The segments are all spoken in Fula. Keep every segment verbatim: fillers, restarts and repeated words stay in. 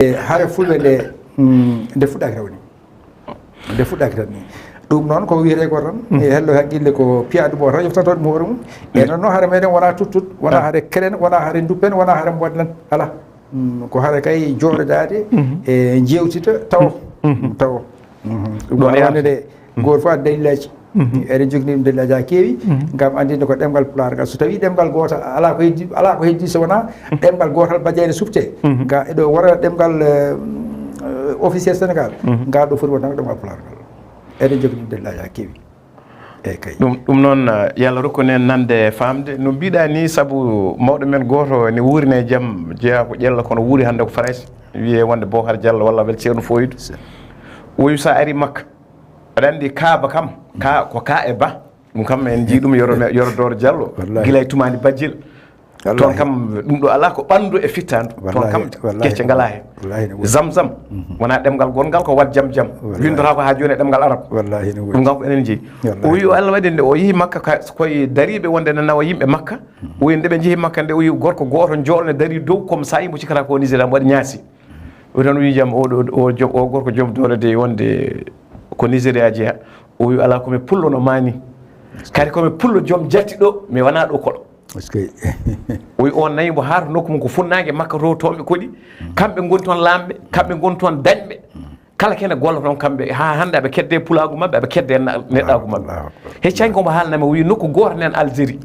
E hare fulɓe nde, mm, nde fuɗɗaaki raw ni. Nde fuɗɗaaki tan ni. Ɗum noon ko wiyetee ko tan, e hello haqqille ko piyaɗo mo tan yoftanto ɗum hoore mum. E noon noon hare meɗen wona tuttut, wona hare keren, wona hare duppen, wona hare mboɗnen. Ala. Mm, ko hare kay jooɗodaade, e jeewtita tawo. Tawo. Mhm. Ɗum ɗon wonde de, gooto fof adda daliilaaji. Eɗen jogini ɗum daliilaaji haa keewi, ngam anndinde ko ɗemngal Pulaar ngal. So tawii ɗemngal gootal alaa ko heddi, alaa ko heddi so wonaa ɗemngal gootal bajeyɗe suɓtee. Ga eɗo wona ɗemngal, eh, officiel Sénégal. Ngal ɗo foti wonde ɗemngal Pulaar ngal. Eɗen jogini ɗum daliilaaji haa keewi. Eeyi kay. Ɗum, ɗum noon, eh, yo Allah rokku en nande e faamde. No mbiɗa ni, sabu mawɗo men gooto ne wuurina e jam, jeyaa ko Ƴello, kono wuuri hannde ko Farayse. Wiyee wonde Bocar Diallo walla wel Ceerno Fooydu. Woyu sa ari Makka. Aɗa anndi Kaaba kam, ka, ko ka e ba. Ɗum kam en njii ɗum yoro me-, yoro Dooro Diallo. Wallahi. Gila e Tumaani Bajjel. Wallahi. Toon kam ɗum ɗo alaa ko ɓanndu e fittaandu. Toon kam kecce ngalaa heen. Wallahi ne woodi. Zamzam. Wonaa ɗemngal gonngal ko wat jam jam. Wallahi. Winndora ko haa jooni e ɗemngal Arab. Wallahi ne woodi. Ɗum kam ko enen njii. Wallahi. O wi o Allah waɗi nde o yehi Makka ka, koye dariiɓe wonde ne nawa yimɓe Makka. O wi nde ɓe njehi Makka nde o wi gorko gooto joolne darii dow comme ça, imo cikkata ko Nigéria mo waɗi ñaasi. O tan wii jam, o ɗo, o joom, o gorko joom doole de wonde ko Nigeria jeyaa. O wi alaa ko mi pullo no maani. Kadi ko mi pullo joom jatti ɗo, mi wonaa ɗo koɗo. Est-ce que? O wi on nayi mbo haa to nokku mum ko funnaange Makka to, toon ɓe koɗi. Kamɓe ngoni toon laamɓe, kamɓe ngoni toon dañɓe. Kala kene golla toon kamɓe, haa hannde aɓe kedde pulaagu maɓɓe, aɓe kedde na-, neɗɗaagu maɓɓe. Allahu Akbar. He cañ ko mbo haalnami, o wi nokku gooto nen Algérie.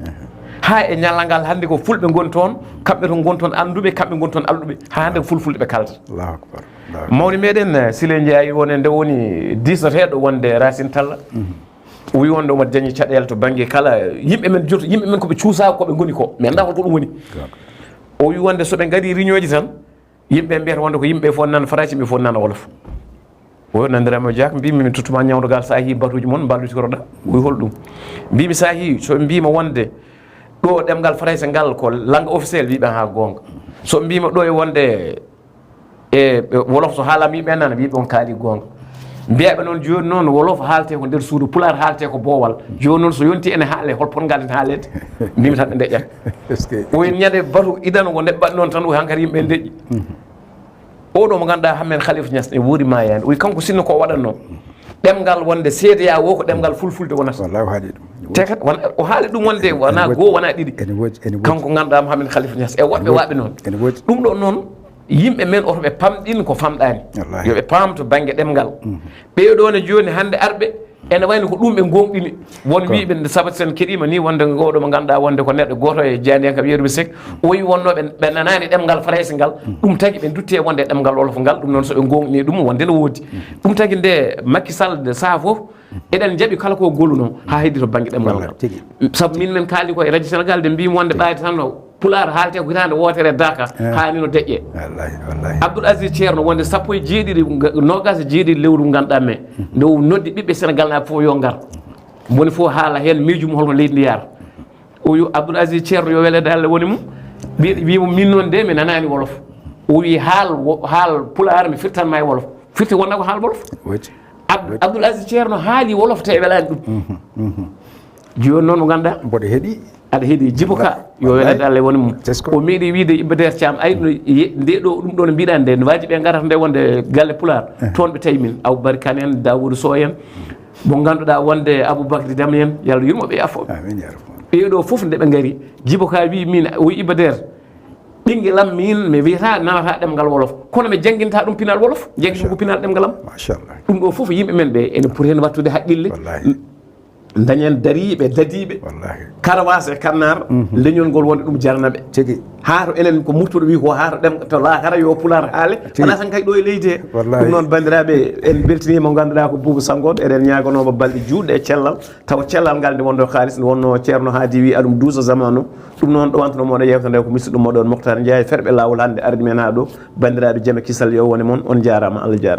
Haa e ñalal ngal hannde ko fulɓe ngoni toon, kamɓe to ngoni toon annduɓe, kamɓe ngoni toon alɗuɓe. Haa hannde ko fulfulde ɓe kaalata. Allahu Akbar. Allahu Akbar. Mawni meɗen, eh, Sile Ndiaye woni nde woni diisnoteeɗo wonde Racine Talla. O wi wonde omo dañi caɗeele to bannge kala yimɓe men jot-, yimɓe men ko ɓe cuusaa ko ɓe ngoni ko. Mi anndaa holko ɗum woni. D'accord. O wi wonde so ɓe ngarii riñooji tan, yimɓe mbiyata wonde ko yimɓe fof nana Farayse, yimɓe fof nana Wolof. O nanndiraama o Jaak, mbimi mi tottuma ñawdogal so a yii batuuji mon, mballitoroɗa. O wi hol ɗum? Mbimi so a yii, so ɓe mbima wonde ɗo ɗemngal Farayse ngal ko langue officielle, wiɓe haa goonga. So ɓe mbima ɗo e wonde e, e Wolof so haalama yimɓe nana, wiɓe on kaali goonga. Mbiyaɓe noon jooni noon Wolof haalte ko nder suudu, Pulaar haalte ko boowal. Jooni noon so yonti ene haale, hol potngal en haalede? Mbimi tan ɓe ndeƴƴat. Est-ce que? O wi ñande batu idano ko ndeɓɓat noon tan, o wi hankadi yimɓe ndeƴƴi. Oɗo mo ngannduɗaa Hammet Khalifa Niass ne woodi maayaani. O wi kanko sinno ko o waɗatnoo. Ɗemngal wonde C D A O ko ɗemngal fulfulde wonata. Wallahi o haali ɗum. Te kadi won-, o haali ɗum wonde wonaa goo, wonaa ɗiɗi. Ene woodi, ene woodi. Kanko ngannduɗaa Mohamed Khalifa Niass e woɗɓe waaɓe noon. Ene woodi. Ɗum ɗo noon, yimɓe men oto ɓe pamɗin ko famɗaani. Wallahi. Yo ɓe paam to bannge ɗemngal. Ɓee ɗoo ne jooni hannde arɓe, ene wayno ko ɗum ɓe gooŋɗini. Won wiiɓe nde sabati sen keɗiima ni wonde ngooɗo mo ngannduɗaa wonde ko neɗɗo gooto e jaayndiyanke wiyeteeɗo Sek, o wi wonnooɓe ɓe nanaani ɗemngal Farayse ngal, ɗum tagi ɓe ndutti e wonde e ɗemngal Wolof ngal, ɗum noon so ɓe gooŋɗini ɗum wonde no woodi. Ɗum tagi nde Macky Sall nde sahaa fof, eɗen njaɓi kala ko gollunoo haa heddi to bannge ɗemngal ngal. Tigi. Sabu min men kaali ko e radio Sénégal nde mbimi wonde ɓaade tan no Pulaar haalte ko hitaande wootere Daaka, haa ni no deƴƴe. Wallahi, wallahi. Abdoul Aziz Ceerno wonde sappo e jeeɗiɗi, nga-, noogaas e jeeɗiɗi lewru ngannduɗaa me, nde o noddi ɓiɓɓe Sénégal naaɓe fof yo ngar. Moni fof haala heen miijo mum holko leydi ndi yaara. O wi Abdoul Aziz Ceerno yo weleede Allah woni mum. Wi, wi mo min noon de mi nanaani Wolof. O wi haal wo-, haal Pulaar mi firtan ma e Wolof. Firti wonaa ko haal Wolof. Woodi. Ab-, Abdoul Aziz Ceerno haali Wolof te welaani ɗum. Mhm, mhm. Jooni noon mo ngannduɗaa. Mboɗo heɗi. Aɗa heɗi Jibo Ka, yo weleede Allah woni mum. Tesko. O meeɗi wiide Iba Der Thiam, ay, no ye-, nde ɗo, ɗum ɗo no mbiɗa nde, no waaji ɓe ngarata nde wonde galle Pulaar. Eh. Toon ɓe tawi min, Abou Bari Kane en, Dawoudou Sow en, mo ngannduɗaa wonde Abou Bakri Dam en, yo Allah yurmo ɓe, yaafo ɓe. Amin, ya Rabbal. Ɓee ɗo fof nde ɓe ngari, Jibo Ka wi min, o wi Iba Der, ɓinngel am min, mi wiyata, nanata ɗemngal Wolof, kono mi jannginta ɗum pinal Wolof, jannginta ko pinal ɗemngal am. Machallah. Ɗum ɗo fof yimɓe men ɓe, ene poti heen wattude haqqille. Wallahi. Dañen dariiɓe, dadiiɓe, wallahi. Karawaas e Kannaar, mhm, leñol ngol wonde ɗum jarana ɓe. Tigi. Haa to enen ko murtuɗo wi ko haa to ɗem-, to laakara yo Pulaar haale, tigi, wonaa tan kay ɗo e leydi he. Wallahi. Ɗum noon, banndiraaɓe, en mbeltiniima mo ngannduɗaa ko Buubu Sanngo, eɗen ñaaganoomo balɗe juutɗe e cellal, tawa cellal ngal nde wonno kaalis, nde wonno Ceerno Haadi wi aɗum duusa zamanu. Ɗum noon, ɗo wantuno moɗo yeewtere nde ko musiɗɗo moɗon Moctar Ndiaye, ferɓe laawol hannde ardi men haa ɗo. Banndiraaɓe, jam e kisal yo wone mon, on njaaraama, Allah jaaraama.